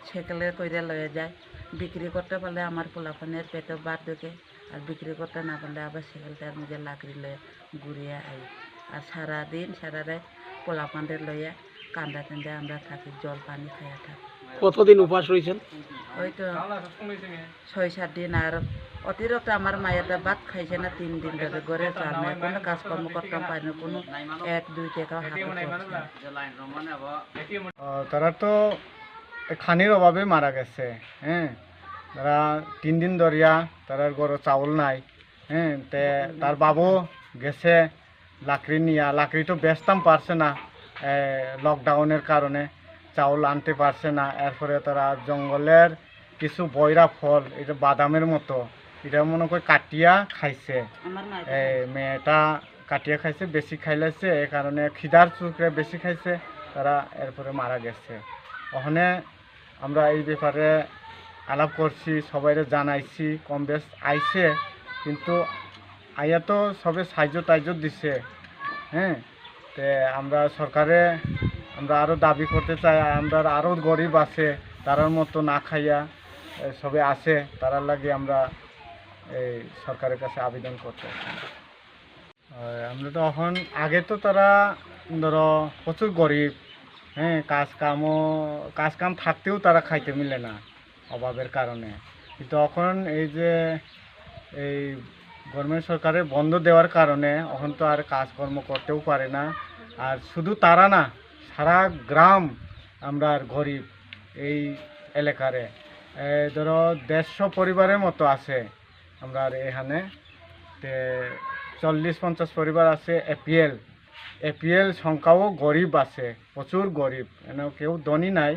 সেকেলে কইরে লয়ে যায়। বিক্রি করতে পারলে আমার পোলাপানের পেটে ভাত ঢোকে, আর বিক্রি করতে না পারলে আবার সেকেলটার মধ্যে লাকড়ি লয়ে ঘুরিয়ে আই। আর সারাদিন সারা রাত পোলাপানরে লইয়া কান্দা কান্দা আমরা থাকি, জল পানি খাইয়া থাকি। কতদিন উপাস রয়েছেন? ওই তো ছয় সাত দিন। আর অতিরিক্ত আমার মায়েরটা ভাত খাইছে না তিন দিন ধরে, ঘরে চাল নাই, কোনো কাজকর্ম করতাম পারি না, কোনো এক দুই টাকাও হাতে পড়ছে না। আহ, তারা তো এই খানির অভাবে মারা গেছে। হ্যাঁ, তারা তিন দিন ধরিয়া তারার ঘরে চাউল নাই। হ্যাঁ, তে তার বাবু গেছে লাকড়ি নিয়া, লাকড়ি তো বেচতাম পারছে না, এ, লকডাউনের কারণে চাউল আনতে পারছে না। এরপরে তারা জঙ্গলের কিছু বৈরা ফল, এটা বাদামের মতো, এটা মনে হয় কাটিয়া খাইছে। আমার মা এটা এই খায়। মেয়েটা কাটিয়া খাইছে, বেশি খাইলাইছে, এই কারণে খিদার চোখে বেশি খাইছে, তারা এরপরে মারা গেছে। ওখানে আমরা এই ব্যাপারে আলাপ করছি, সবাইরে জানাইছি, কম বেশ আইছে, কিন্তু আইয়া তো সবে সাহায্য টাহায্য দিছে। হ্যাঁ, তে আমরা সরকারে, আমরা আরও দাবি করতে চাই, আমরা আরও গরিব আছে, তারার মতো না খাইয়া, এ, সবে আছে, তারার লাগি আমরা এই সরকারের কাছে আবেদন করতে চাই। আর আমরা তো এখন, আগে তো তারা ধরো প্রচুর গরিব, হ্যাঁ, কাজ কামও, কাজ কাম থাকতেও তারা খাইতে মিলে না অভাবের কারণে। কিন্তু এখন এই যে এই গভর্নমেন্ট সরকারের বন্ধ দেওয়ার কারণে এখন তো আর কাজকর্ম করতেও পারে না। আর শুধু তারা না, সারা গ্রাম আমরা আর গরিব এই এলাকারে। এই ধরো দেড়শো পরিবারের মতো আছে। আমরা আর এখানে তে চল্লিশ পঞ্চাশ পরিবার আছে এপিএল। এপিএল সংখ্যাও গরিব আছে, প্রচুর গরিব, মানে কেউ ধনী নাই,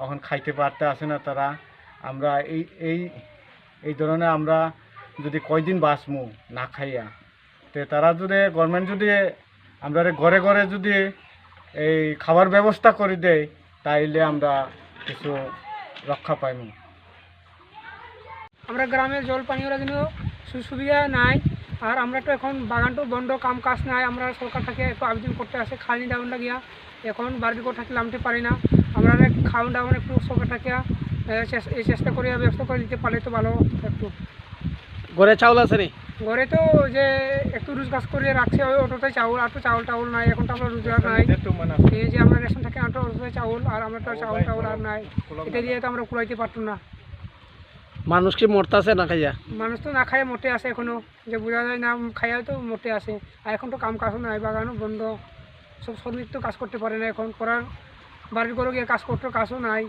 এখন খাইতে পারতে আসে না তারা। আমরা এই, এই, এই ধরনের আমরা যদি কয়দিন বাঁচমু না খাইয়া, তে তারা যদি, গভর্নমেন্ট যদি আমরা ঘরে ঘরে যদি এই খাবার ব্যবস্থা করে দেয়, তাইলে আমরা কিছু রক্ষা পাইমু। আমরা গ্রামে জল পানি ওরা কিন্তু সু-, সুবিধা নাই। আর আমরা তো এখন বাগান তো বন্ধ, কাম কাজ নাই। আমরা সরকার থেকে একটু আবেদন করতে আসে, খালি ডাউন লাগিয়া এখন বাড়ির ঘর থাকি লামতে পারি না। আমরা অনেক খাওয়ান দাওয়ান একটু সরকার থেকে, এ, চেস-, এই চেষ্টা করিয়া ব্যবস্থা করে দিতে পারলে তো ভালো একটু। ঘরে চাউল আছে নি? ঘরে তো যে একটু রোজগার করে রাখছে, ওই অতটাই চাউল, আর তো চাউল টাউল নাই, এখন তো আমরা রোজগার নাই। এই যে আমরা রেশন থেকে আনতে অতটাই চাউল, আর আমরা তো চাউল টাউল আর নাই, এটা দিয়ে তো আমরা কুলাইতে পারতাম না। মানুষ কি মরতাছে না খাইয়া? মানুষ তো না খাইয়া মরতে আছে এখনো, যে বোঝা যায় না, খাইয়া তো মরতে আছে। আর এখন তো কাম কাজও নাই, বাগানও বন্ধ, সব শ্রমিক তো কাজ করতে পারে না এখন, করার বাড়ির ঘরে গিয়ে কাজ করতে কাজও নাই।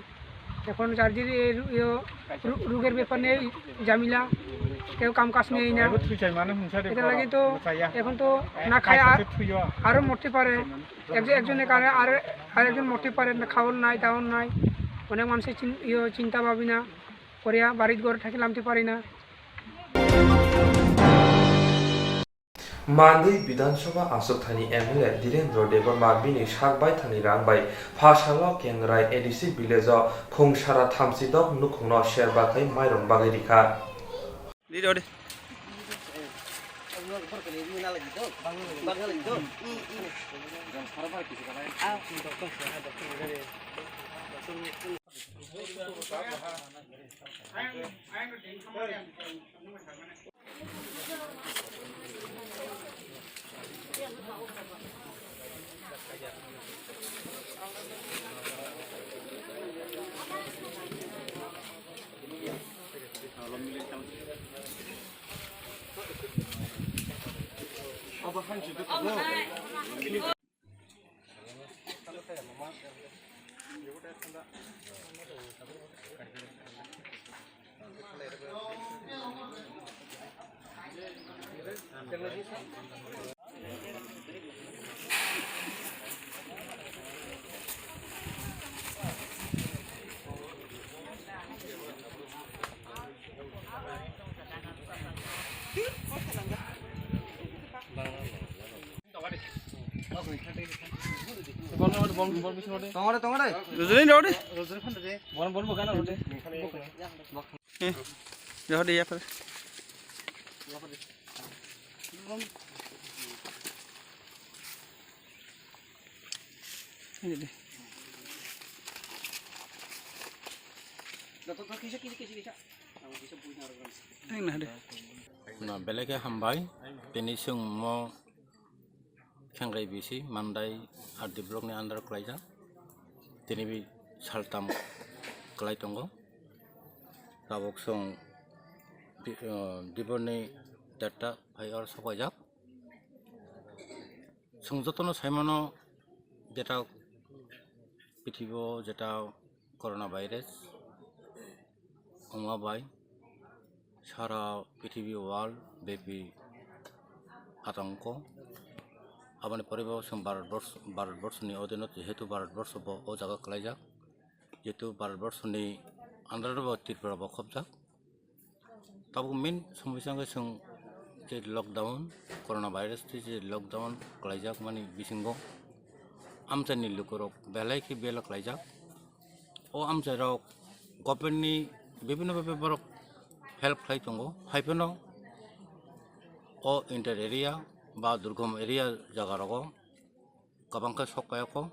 এখন যার যে এই রু-, ইয়ে রু-, রোগের ব্যাপার নিয়ে ঝামেলা, কেউ কাম কাজ নেই না। এটা লাগে তো এখন তো না খায় আর আরও মরতে পারে, একজন একজনের কারণে আর আরেকজন মরতে পারে না, খাওয়ার নাই, দাওয়ার নাই। অনেক মানুষের চিন-, ইয়ে চিন্তা ভাবনা করিয়া বাড়ির ঘরে থাকি লামতে পারি না। Mandwi Bidhan Sabha achukthani M L A Dhirendra Debbarma bini sak baithani rang bai Phasalo Kengrai A D C village o phung sara thamchi dok nukhungno ser bakhai mairum bagwi rikha. Tongore, tongore. Rujuni rode. Bon, bon, bukan rode. Eh, rode ya, Pak. Ini deh. Ini nah deh. Na, belai khe hambai. Tini chwng mo Khengai bisi Mandai R D block ni under kwlaijak. Tini bi saltam kwlai tongo. Tabuk chwng di-, o, dibor ni derta phai oro sok paijak. Chwng jotono sai mano jeta prithibi o jeta corona virus wngma bai sara prithibi world bepi atangko. Aboni pore bo chwng Bharat borso, Bharat borso ni odino, jehetu Bharat borso bo o jaga kwlaijak, jehetu Bharat borso ni under bo Tripura bo khopjak. Tabuk main somosya wngkha chwng je lockdown, corona virus tei je lockdown kwlaijak mani bisingo amchaini lukurok belai khe bela kwlaijak. O amchairok government ni bibhinno bhabe borok help khlai tongo, hai phano o inter area ba durgom area jaga rogo kwbang khe sok paiyakho,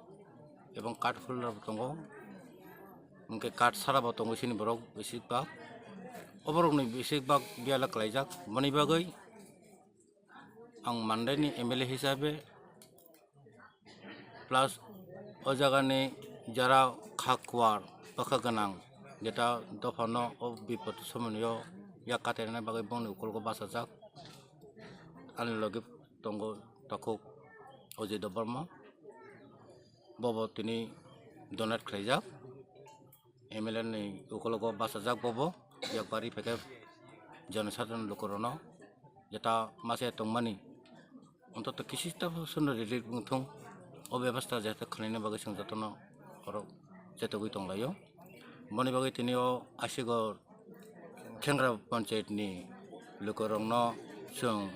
ebong card holder bo tongo, hwnkhe card sara bo tongo chini borok bisi bak. Oborokni bisi bak biyala kwlaijak, boni bagwi ang Mandai ni M L A hisabe plus o jagani jara kha kuar bwkha gwnang jeta dophano o bipot somonio yak katenani bagwi bongni ukulgo bachajak. Ani logi tongo takhuk Ojay Debbarma. Bobo tini donate khlaijak. M L A ni ukologo bachajak bobo. Yakbari pekhe jonosadharon lukurokno jeta mase tongmani ontoto kisista sono relief wngthung. O bebasta jahate khwlaina bagwi chwng jotono oro chetogwi tonglaio. Boni bagwi tini o Asigor Khengra panchayat ni lukurokno chwng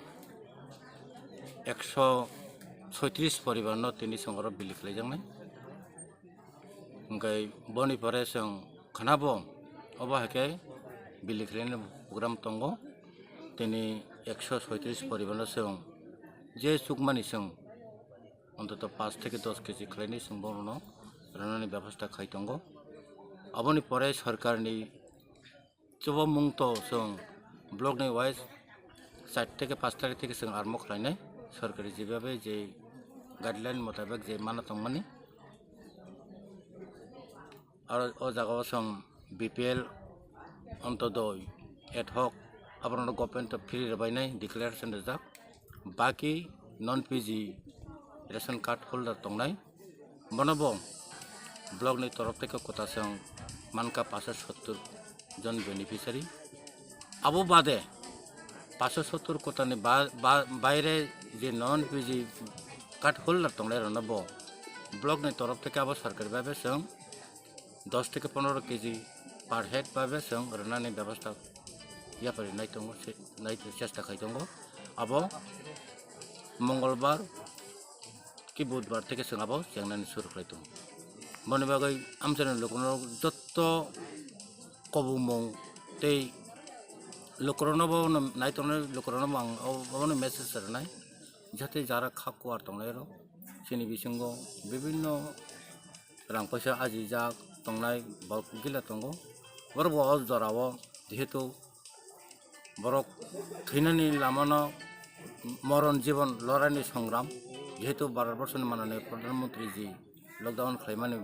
ekso soitris poribar no tini chwng oro bili khlaijaknai. Hwnkhe boni pore chwng khwnabo obo hai khe bili khlaina program tongo. Tini ekso soitris poribar no chwng je chukmani chwng ontoto paanch theke dos kg khlainai chwng bohrokno rwnani bebasta khai tongo. Aboni pore sorkarni Chubamung to chwng block ni wise char theke paanch tarikh theke chwng armo khlainai, sorkari jebabe je guideline motabek je mana tongmani. Aro o jaga o chwng B P L, Antodoi, ad hoc, abono government to free rwbainai declaration rijak. Baki non P G ration card holder tongnai, bono bo block ni torof theke kota chwng mankha paanch sottor jon beneficiary. Abo bade paanch sottor kota ni ba-, ba-, baire je non P G card holder tongnai rokno bo block ni torof theke abo sorkari babe chwng dos theke pondro kg per head babe chwng rwnani bebostha yapari nai tongo, se-, nai chesta khai tongo. Abo Mongolbar ki Budbar theke chwng abo chengnani suru khlai tongo. Boni bagwi amchaini lukurok jotto kobongmung tei lukurokno bo nai tongnai lukurokno bo ang obono message rwnai. Jate jara kha kuar tongnai rok chini bisingo bibinno rang paisa ajijak tongnai borok gila tongo. Borok bo o jorao jehetu borok thwinani lamano moron jibon loraini songram, jehetu Bharat borsoni mananiya Pradhan Mantri ji lockdown khlaimani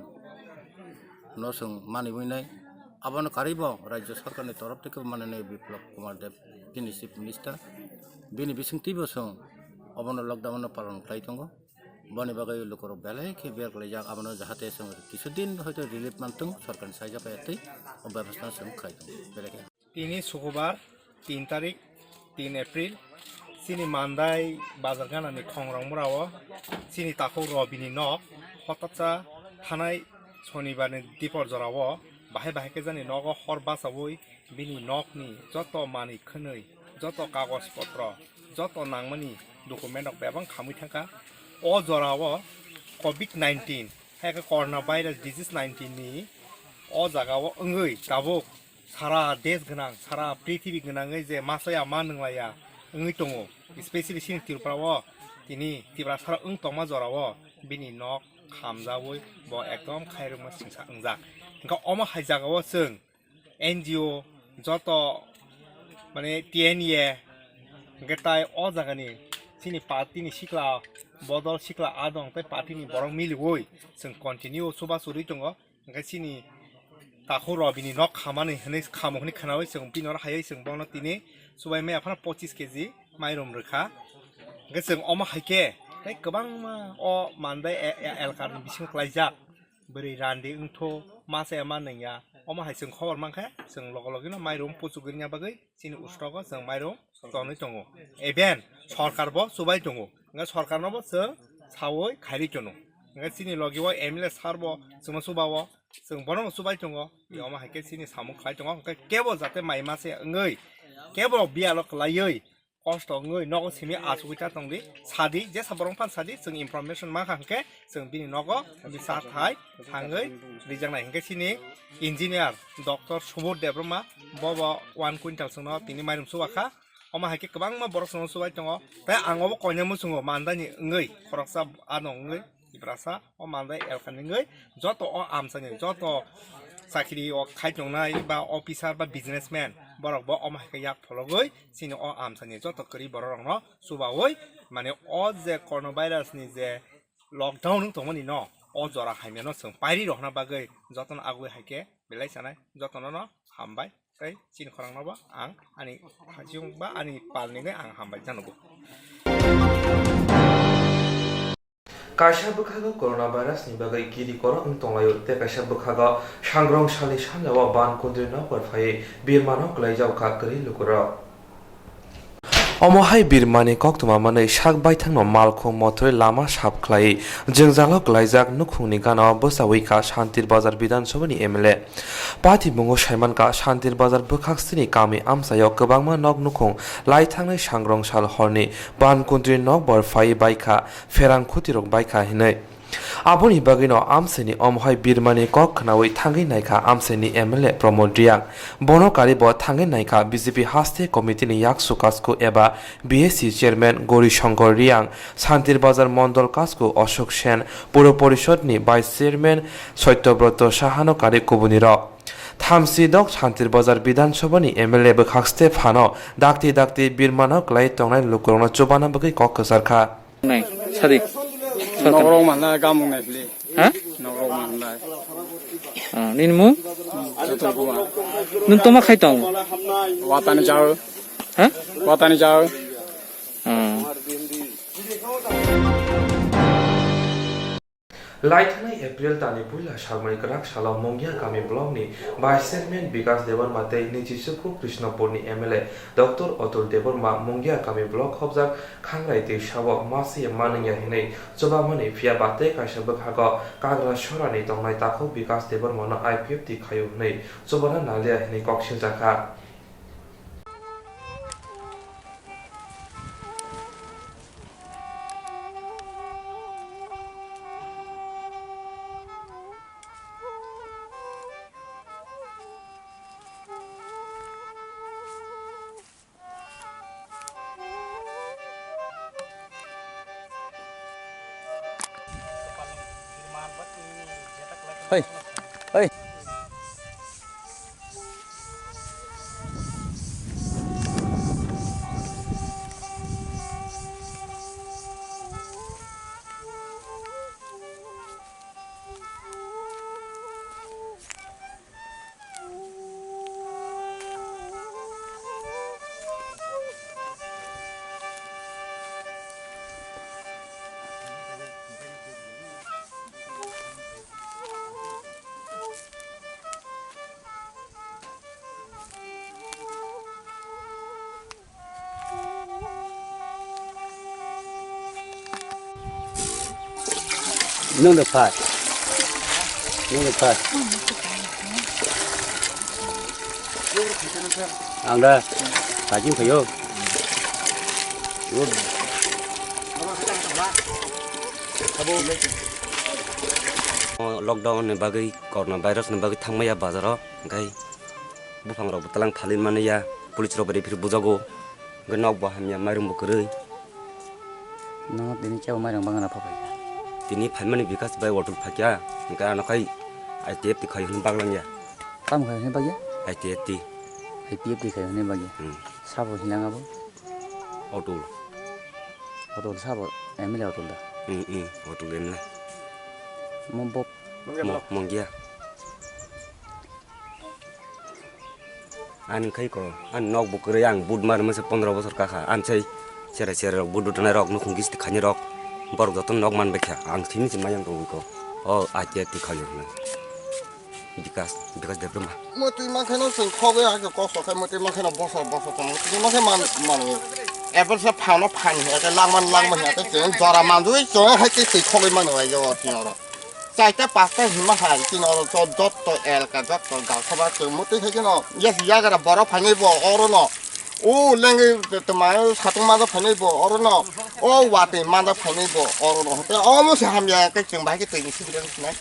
no chwng maniwi nai. Abono karwi bo Rajya Sarkarni torof theke mananiya Biplab Kumar Deb, chini Chief Minister, bini bisingtwi bo chwng obono lockdown no palon khlai tongo. Boni bagwi lukurok belai khe ber khlaijak, abono jahate chwng kisu din hoito relief mantwng, sorkarni saija pai twi o bebostha chwng khlai tongo belai khe. Tini Sukubar, tin tarik, tin April, chini Mandai bazar ganani khongrok murao chini takhuk Robini nok hotatsa thanai Sonibarni dipor jorao bahai bahai khe jani nogo hor bachaui bini nokni joto manwi khwnwi, joto kagoj potro, joto nangmani document rok bebak khamwi thangkha. O jorao covid nineteen Eka coronavirus disease nineteen ni o jaga o wngwi tabuk sara desh gwnang, sara prithibi gwnangwi je masaya ma nwnglaiya wngwi tongo, especially chini Tripura o, tini Tripura sara wng tongma jora o bini nok khamjawi bo ekdom khairokma singsa wngjak. Hwnkhe omo hai jaga o chwng N G O joto mane T N A hwnkhe tai o jagani chini party ni sikla bodol sikla adong tei party ni borok miliwi chwng continue chubachu rwi tongo. Hwnkhe chini takhuk rok bini nok khamani hwnwi khamo hwnwi khwnawi chwng bini oro haywi chwng bono tini chubai maya phano pochis K G mairum rwkha. Hwnkhe chwng omo hai khe tei kwbangma o mandai e-, e-, elkar ni bisingo klaijak. Bwrwi randi wngthu masa ya ma nungya. Omo hai chwng khobor mankhe chwng logo logino mairum puchugwini bagwi chini ustogo chwng mairum tonwi tongo. Even sorkar bo chubai tongo. Hwnkhe sorkar no bo chwng sawi khairi tono. Hwnkhe chini logi o M L A sir bo chwngno chuba o. Chwng bono bo chubai tongo. Omo hai khe chini samung khlai tongo. Hwnkhe kebo jate mai masa ya wngwi kebo biyalo kwlaiwi kosto wngwi nogo simi achugwi ta tongdi, sadi, jesa borok phano sadi, chwng information mankha hwnkhe chwng bini nogo bini cha thai thangwi rijaknai. Hwnkhe chini engineer Doctor Subodh Debbarma bobo one quintal chwngno tini mairum chubakha. Omo hai khe kwbangma borok chwngno chubai tongo. Tei ang obo koinai muchungo mandani wngwi khoroksa ano wngwi Tiprasa o mandai elkha nungwi joto o amsani joto chakri o khai tongnai ba officer ba businessman borok bo omo hai khe yak phologwi chini o amsani joto kwrwi borok rokno chubawi mane o je coronavirus ni je lockdown wng tongmani no o jora hamya no chwng pairi rohna bagwi jotono agwi hai khe belai sanai jotono no hambai. Tei chini khorang no bo ang ani khachiyung ba ani pal ni ang hambai jano bo. Kaisa bwkhago coronavirus ni bagwi giri korok wng tonglaio, tei kaisa bwkhago sangrong salni sanja o ban kundri nokbar phaiwi birmano kwlaijak kha kwrwi lukurok. Omo hai birmani koktwma manwi sak baithangno malkhung mothorwi lama sap khlaiwi jwngjalo kwlaijak nukhungni gana o bwchawi kha Shantir Bazar Bidhan Sabha ni M L A. Patimungo saimankha Shantir Bazar bwkhaksini kami amchaio kwbangma nok nukhung lai thangnai sangrong sal horni ban kundri nokbar phaiwi baikha, pherang khutirok baikha hinwi. Aboni bagwino amchaini omohai birmani kok khnawi thangwi naikha amchaini M L A Pramod Reang. Bono karibo thangwi naikha B J P haste committee ni yaksu kasku eba B A C chairman Gauri Shankar Reang, Shantir Bazar Mondol kasku Ashok Sen, Puro Porishod ni vice chairman Satyabroto Sahano kari kubunirok. Thamsi dok Shantir Bazar Bidhan Sabha ni M L A bwkhakste phano dakti dakti birmano kwlai tongnai lukurokno chubana bagwi kok kwcharkha. Nai, sadi. Nokrok manna gamung nai phili. Ha? Nokrok manna. Ah, nini mung? Joton Kumar. Nung toma khai tong? Watani jao. Ha? Watani jao. Ah. Laithanai April talni puila salmani kwrak salo Mungia kami block ni vice chairman Bikas Debbarma tei niji chuku Krishnapur ni M L A Doctor Atul Debbarma Mungia kami block khobjak Khangrai twi sabo masiya manwngya hinwi chubamani phiya ba tei kaisa bwkhago kagra sorani tongnai takhuk Bikas Debbarmano I P F T khaio hinwi chubana naliya hinwi kok siljakha. Hei, hei. Nung de phai. Nung de phai. Ang da. Kajing phayo. Abo. O lockdown ni bagwi, corona virus ni bagwi thangmaya bazaro, hwnkhe buphang rok bwtalang phalwi manliya, police rok bai rephri bujago, hwnkhe nok bo hamya, mairum bo kwrwi. No tini chao mairum bangana phapai. Tini phaimani Bikas bai auto phakya, hwnkhe ano khai I T F T khai hwnwi baglangya. Tamo khai hwnwi bagya? I T F T. I T F T khai hwnwi bagya. Hmm. Sabo hinang abo? Auto. Auto sabo, M L A auto da. Hmm, hmm, auto M L A. Mo bo. Mo, mongya. Ani khai ko, ani nok bo kwrwi, ang but mar masa pondro bosor kakha, ani sai sere sere rok but but nai rok nukhung kisti khani rok, borok joto nok man bai kha, ang simi se mayang tong ko, o atia ti khani na. Bikas, Bikas Debbarma. Motwi mankhe no chwng khogwi hakhe kosto khai motwi mankhe no bosor bosor tong motwi mankhe man mano. Ebar se phano phan hiya khe langman langman hiya khe chwng jora manjui chwng hai khe twi khogwi mano ai jo tini oro. Chaita pasta hima hai tini oro jotto elka jotto gal khoba chwng motwi khai khe no yes yagara borok phainai bo oro no. O lengwi twmai satung majo phainai bo oro no. O watwi majo phainai bo oro no. Omo se hamya khe chwng bahai khe twi ni sibirani sinai.